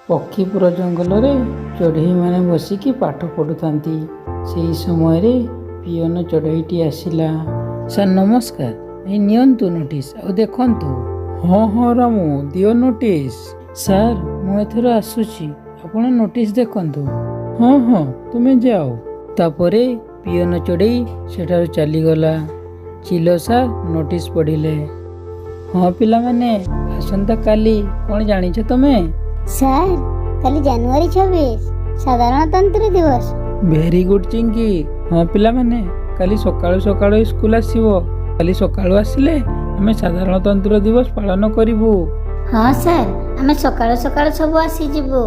ପକ୍ଷୀପୁର ଜଙ୍ଗଲରେ ଚଢ଼େଇମାନେ ବସିକି ପାଠ ପଢ଼ୁଥାନ୍ତି। ସେହି ସମୟରେ ପିଅନ ଚଢ଼େଇଟି ଆସିଲା। ସାର୍ ନମସ୍କାର, ଏଇ ନିଅନ୍ତୁ ନୋଟିସ୍ ଆଉ ଦେଖନ୍ତୁ। ହଁ ହଁ ରାମୁ, ଦିଅ ନୋଟିସ୍। ସାର୍ ମୁଁ ଏଥର ଆସୁଛି, ଆପଣ ନୋଟିସ୍ ଦେଖନ୍ତୁ। ହଁ ହଁ ତୁମେ ଯାଅ। ତାପରେ ପିଅନ ଚଢ଼େଇ ସେଠାରୁ ଚାଲିଗଲା। ଚିଲ ସାର୍ ନୋଟିସ୍ ପଢ଼ିଲେ। ହଁ ପିଲାମାନେ, ଆସନ୍ତାକାଲି କ'ଣ ଜାଣିଛ ତମେ? ସାର୍, କାଲି ଜାନୁଆରୀ 26 ସାଧାରଣତନ୍ତ୍ର ଦିବସ। Very good Chinki. ହଁ ପିଲାମାନେ, କାଲି ସକାଳୁ ସକାଳୁ ସ୍କୁଲ ଆସିବ। କାଲି ସକାଳୁ ଆସିଲେ ଆମେ ସାଧାରଣତନ୍ତ୍ର ଦିବସ ପାଳନ କରିବୁ। ହଁ ସାର୍, ଆମେ ସକାଳୁ ସକାଳୁ ସବୁ ଆସିଯିବୁ।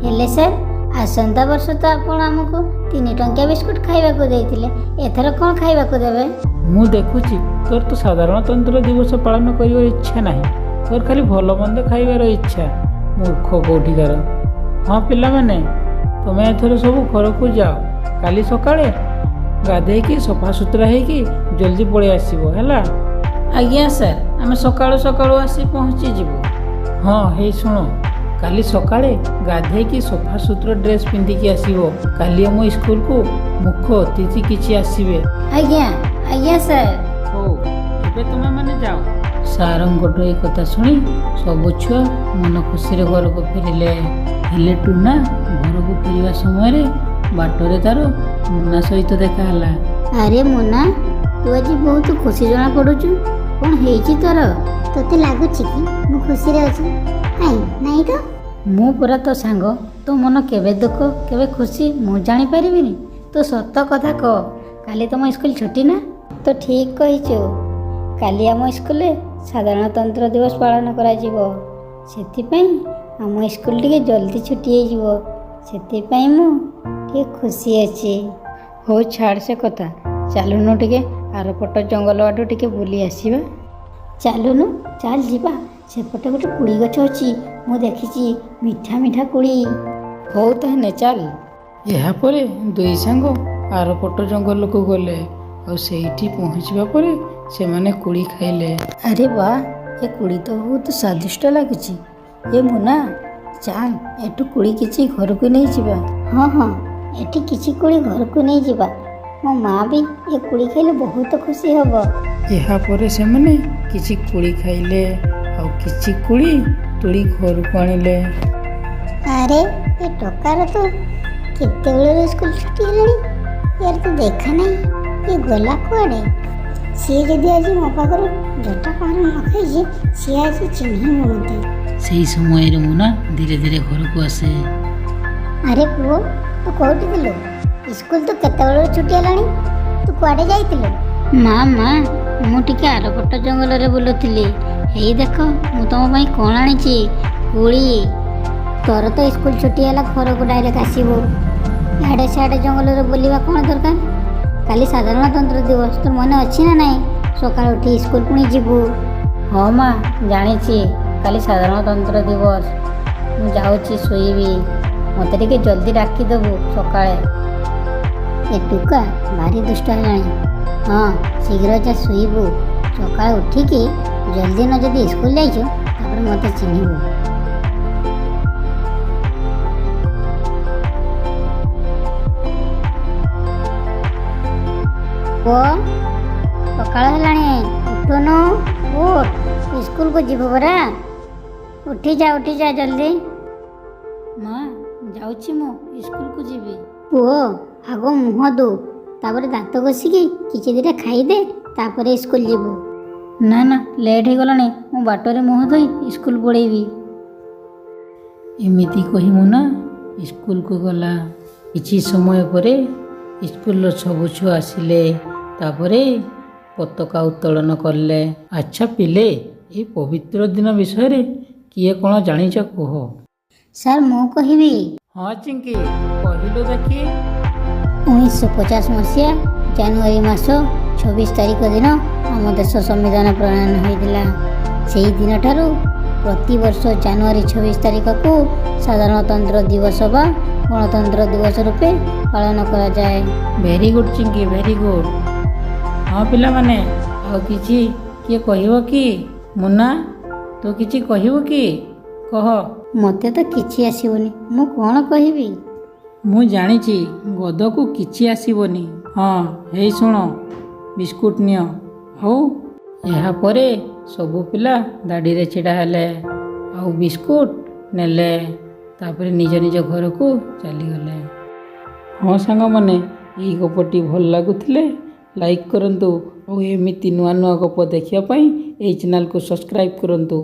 ହେଲେ ସାର୍, ଆସନ୍ତା ବର୍ଷ ତ ଆପଣ ଆମକୁ 3 ଟଙ୍କିଆ ବିସ୍କୁଟ ଖାଇବାକୁ ଦେଇଥିଲେ, ଏଥର କ'ଣ ଖାଇବାକୁ ଦେବେ? ମୁଁ ଦେଖୁଛି ତୋର ତ ସାଧାରଣତନ୍ତ୍ର ଦିବସ ପାଳନ କରିବାର ଇଚ୍ଛା ନାହିଁ, ତୋର ଖାଲି ଭଲ ମନ୍ଦ ଖାଇବାର ଇଚ୍ଛା। ମୂର୍ଖ କୋଉଠିକାର। ହଁ ପିଲାମାନେ, ତୁମେ ଏଥର ସବୁ ଘରକୁ ଯାଅ। କାଲି ସକାଳେ ଗାଧେଇକି ସଫାସୁତୁରା ହେଇକି ଜଲ୍ଦି ପଳେଇ ଆସିବ, ହେଲା? ଆଜ୍ଞା ସାର୍, ଆମେ ସକାଳୁ ସକାଳୁ ଆସି ପହଞ୍ଚିଯିବୁ। ହଁ ହେଇ ଶୁଣ, କାଲି ସକାଳେ ଗାଧେଇକି ସଫାସୁତୁରା ଡ୍ରେସ୍ ପିନ୍ଧିକି ଆସିବ। କାଲି ଆମ ସ୍କୁଲକୁ ମୁଖ୍ୟ ଅତିଥି କିଛି ଆସିବେ। ଆଜ୍ଞା ଆଜ୍ଞା ସାର୍। ହଉ, ଏବେ ତୁମେମାନେ ଯାଅ। ସାରଙ୍କଠୁ ଏ କଥା ଶୁଣି ସବୁ ଛୁଆ ମନ ଖୁସିରେ ଘରକୁ ଫେରିଲେ। ହେଲେ ଟୁନା ଘରକୁ ଫେରିବା ସମୟରେ ବାଟରେ ତାର ମୁନା ସହିତ ଦେଖା ହେଲା। ଆରେ ମୁନା, ତୁ ଆଜି ବହୁତ ଖୁସି ଜଣା ପଡୁଛୁ, କ'ଣ ହେଇଛି ତୋର? ତୋତେ ଲାଗୁଛି କି ମୁଁ ଖୁସିରେ ଅଛି? କାଇଁ ନାଇଁ ତ। ମୁଁ ପରା ତୋ ସାଙ୍ଗ, ତୋ ମନ କେବେ ଦୁଃଖ କେବେ ଖୁସି ମୁଁ ଜାଣିପାରିବିନି? ତୁ ସତ କଥା କହ, କାଲି ତମ ସ୍କୁଲ ଛୁଟି ନା? ତୁ ଠିକ୍ କହିଛୁ, କାଲି ଆମ ସ୍କୁଲରେ ସାଧାରଣତନ୍ତ୍ର ଦିବସ ପାଳନ କରାଯିବ। ସେଥିପାଇଁ ଆମ ସ୍କୁଲ ଟିକେ ଜଲ୍ଦି ଛୁଟି ହେଇଯିବ, ସେଥିପାଇଁ ମୁଁ ଟିକେ ଖୁସି ଅଛି। ହଉ ଛାଡ଼ ସେ କଥା, ଚାଲୁନୁ ଟିକେ ଆରପଟ ଜଙ୍ଗଲ ଆଡ଼ୁ ଟିକେ ବୁଲି ଆସିବା। ଚାଲୁନୁ, ଚାଲ ଯିବା। ସେପଟେ ଗୋଟେ କୋଳି ଗଛ ଅଛି, ମୁଁ ଦେଖିଛି, ମିଠା ମିଠା କୋଳି। ହଉ ତାହେଲେ ଚାଲ। ଏହାପରେ ଦୁଇ ସାଙ୍ଗ ଆରପଟ ଜଙ୍ଗଲକୁ ଗଲେ ଆଉ ସେଇଠି ପହଞ୍ଚିବା ପରେ ସେମାନେ କୋଳି ଖାଇଲେ। ଆରେ ବା, ଏ କୋଳି ତ ବହୁତ ସ୍ୱାଦିଷ୍ଟ ଲାଗୁଛି। ଏ ମୁନା, ଚାଲ ଏଠୁ କୋଳି କିଛି ଘରକୁ ନେଇଯିବା। ହଁ ହଁ, ଏଠି କିଛି କୋଳି ଘରକୁ ନେଇଯିବା। ମୋ ମା ବି ଏ କୋଳି ଖାଇଲେ ବହୁତ ଖୁସି ହେବ। ଏହାପରେ ସେମାନେ କିଛି କୋଳି ଖାଇଲେ ଆଉ କିଛି କୋଳି ତୋଳି ଘରକୁ ଆଣିଲେ। ଆରେ ଏ ଟୋକାର ତ କେତେବେଳରୁ ସ୍କୁଲ ଛୁଟି ହେଲାଣି, ୟାର ତ ଦେଖା ନାହିଁ, ଇଏ ଗଲା କୁଆଡ଼େ? ସିଏ ଯଦି ଆଜି ମୋ ପାଖରୁ ଜଟା ପହଁରା ନ ଖାଇଛି, ସିଏ ଆଜି ଚିହ୍ନିବ ମୋତେ। ସେହି ସମୟରେ ମୁନା ଧୀରେ ଧୀରେ ଘରକୁ ଆସେ। ଆରେ ପୁଅ, ତୁ କୋଉଠି ଥିଲୁ? ସ୍କୁଲ ତ କେତେବେଳରୁ ଛୁଟି ହେଲାଣି, ତୁ କୁଆଡ଼େ ଯାଇଥିଲୁ? ମା ମା, ମୁଁ ଟିକେ ଆରପଟ ଜଙ୍ଗଲରେ ବୁଲୁଥିଲି। ଏଇ ଦେଖ, ମୁଁ ତମ ପାଇଁ କ'ଣ ଆଣିଛି, କୋଳି। ତୋର ତ ସ୍କୁଲ ଛୁଟି ହେଲା, ଘରକୁ ଡାଇରେକ୍ଟ ଆସିବୁ, ଇଆଡ଼େ ସିଆଡ଼େ ଜଙ୍ଗଲରେ ବୁଲିବା କ'ଣ ଦରକାର? କାଲି ସାଧାରଣତନ୍ତ୍ର ଦିବସ, ତୋର ମନେ ଅଛି ନା ନାହିଁ? ସକାଳୁ ଉଠି ସ୍କୁଲ ପୁଣି ଯିବୁ। ହଁ ମା, ଜାଣିଛି କାଲି ସାଧାରଣତନ୍ତ୍ର ଦିବସ। ମୁଁ ଯାଉଛି ଶୋଇବି, ମୋତେ ଟିକେ ଜଲ୍ଦି ଡାକିଦେବୁ ସକାଳେ। ଏ ଟୁକା ଭାରି ଦୁଷ୍ଟ ହେଲାଣି। ହଁ, ଶୀଘ୍ର ଯା ଶୋଇବୁ, ସକାଳେ ଉଠିକି ଜଲ୍ଦି ନ ଯଦି ସ୍କୁଲ ଯାଇଛୁ ତାପରେ ମୋତେ ଚିହ୍ନିବୁ। ପୁଅ, ସକାଳ ହେଲାଣି, ଉଠୁନୁ, ଉଠ, ସ୍କୁଲକୁ ଯିବୁ ପରା। ଉଠିଯା ଉଠିଯା ଜଲ୍ଦି। ମା, ଯାଉଛି ମୁଁ ସ୍କୁଲକୁ ଯିବି। ପୁଅ, ଆଗ ମୁହଁ ଧୋ, ତାପରେ ଦାନ୍ତ ଘଷିକି କିଛି ଦିଟା ଖାଇଦେ, ତାପରେ ସ୍କୁଲ ଯିବୁ। ନା ନା, ଲେଟ୍ ହେଇଗଲାଣି, ମୁଁ ବାଟରେ ମୁହଁ ଧୋଇ ସ୍କୁଲ ପଳେଇବି। ଏମିତି କହି ମୁନା ସ୍କୁଲକୁ ଗଲା। କିଛି ସମୟ ପରେ ସ୍କୁଲର ସବୁ ଛୁଆ ଆସିଲେ, ତାପରେ ପତାକା ଉତ୍ତୋଳନ କଲେ। ଆଚ୍ଛା ପିଲେ, ଏ ପବିତ୍ର ଦିନ ବିଷୟରେ କିଏ କ'ଣ ଜାଣିଛ କୁହ? ସାର୍, ମୁଁ କହିବି। ହଁ ଚିଙ୍କି, କହିଲୁ ଦେଖି। 1950 ମସିହା ଜାନୁଆରୀ ମାସ 26 ତାରିଖ ଦିନ ଆମ ଦେଶ ସମ୍ବିଧାନ ପ୍ରଣୟନ ହୋଇଥିଲା। ସେହି ଦିନଠାରୁ ପ୍ରତିବର୍ଷ ଜାନୁଆରୀ 26 ତାରିଖକୁ ସାଧାରଣତନ୍ତ୍ର ଦିବସ ବା ଗଣତନ୍ତ୍ର ଦିବସ ରୂପେ ପାଳନ କରାଯାଏ। Very good Chinki, very good. ହଁ ପିଲାମାନେ, ଆଉ କିଛି କିଏ କହିବ କି? ମୁନା, ତୁ କିଛି କହିବୁ କି? କହ। ମୋତେ ତ କିଛି ଆସିବନି, ମୁଁ କ'ଣ କହିବି? ମୁଁ ଜାଣିଛି ଗଧକୁ କିଛି ଆସିବନି। ହଁ, ହେଇ ଶୁଣ, ବିସ୍କୁଟ ନିଅ। ହଉ। ଏହାପରେ ସବୁ ପିଲା ଧାଡ଼ିରେ ଛିଡ଼ା ହେଲେ ଆଉ ବିସ୍କୁଟ ନେଲେ। ତାପରେ ନିଜ ନିଜ ଘରକୁ ଚାଲିଗଲେ। ହଁ ସାଙ୍ଗମାନେ, ଏଇ ଗପଟି ଭଲ ଲାଗୁଥିଲେ ଲାଇକ୍ କରନ୍ତୁ ଆଉ ଏମିତି ନୂଆ ନୂଆ ଗପ ଦେଖିବା ପାଇଁ ଏଇ ଚ୍ୟାନେଲକୁ ସବସ୍କ୍ରାଇବ୍ କରନ୍ତୁ।